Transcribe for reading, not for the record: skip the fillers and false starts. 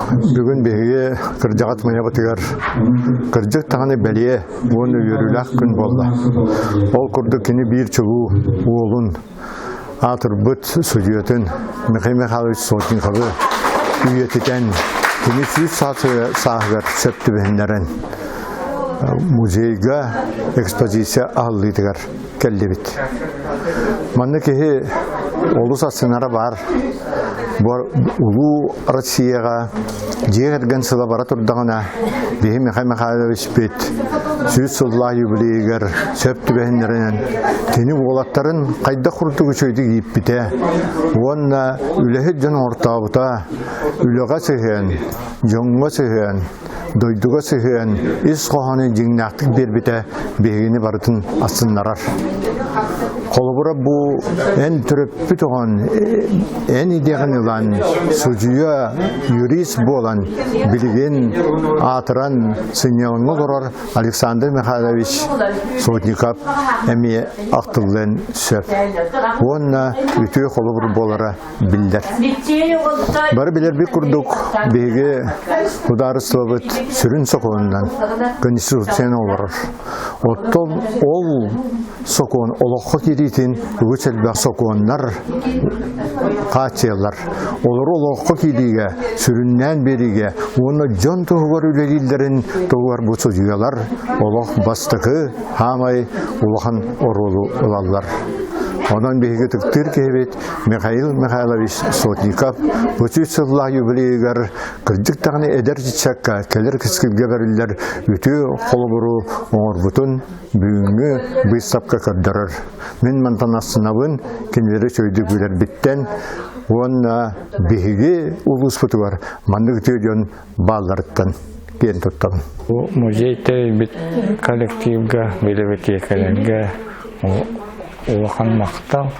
Бүгүн биһиги кырдьаҕас мунньахпытыгар кырдьык даҕаны бэлиэ уонна үөрүүлээх күн буолла. Ол курдук кини биир чулуу уолун аатырбыт судьуйатын Михаил Михайлович Сотниковы үйэтитэн кини 100 сааһыгар сөп түбэһиннэрэн музейга экспозиция аһыллыытыгар кэллибит. Манна киһи олус астынара баар. Бу улуу Россияҕа дьиэ кэргэн сыла бара турдаҕына, биһи Михаил Михайловичпит 100 сыллаах юбилейыгар сөп түбэһиннэринэн кини уолаттарын хайдах курдук үчүгэйдик ииппитэ уонна үлэһит дьон оҥортообута, үлэҕэ сыһыан, дьоҥҥо сыһыан, дойдуга сыһыан ис хоһоону дьиҥнээхтик биэрбитэ биһигини барытын астыннарар. Холобура бу эн төрөппүт оҕон эн идэҕин ылан судьуйа юрист буолан билигин аатыран сынньалаҥҥа олорор Александр Михайлович Сотников эмиэ ахтыллыан сөп. Уонна үтүө холобур буолара биллэр. Бары билэрбит курдук, биһиги судаарыстыбабыт сүрүн сокуонунан Конституцияны олорор. Оттон ол сокуон олоххо киириитин үгүс элбэх сокуоннар хааччыйаллар. Олору олоххо киириигэ, сүрүннээн биэриигэ уонна дьон туһугар үлэлииллэрин туһугар бу судьуйалар олох бастакы, хаамай улахан оруолу ылаллар. Онон биһиги ытыктыыр киһибит Михаил Михайлович Сотников бу 100 сыллаах юбилейыгар кырдьык даҕаны эдэр ыччакка кэлэр кэскилгэ бэриллэр үтүө холобуру оҥорбутун бүгүҥҥү быыстапка көрдөрөр. Мин мантан астынабын, кинилэри үчүгэйдик билэрбиттэн уонна биһиги улууспутугар маннык үтүө дьон баалларыттан киэн туттабын. Бу музей тэрийбит коллективга, библиотекаларга улахан махтал.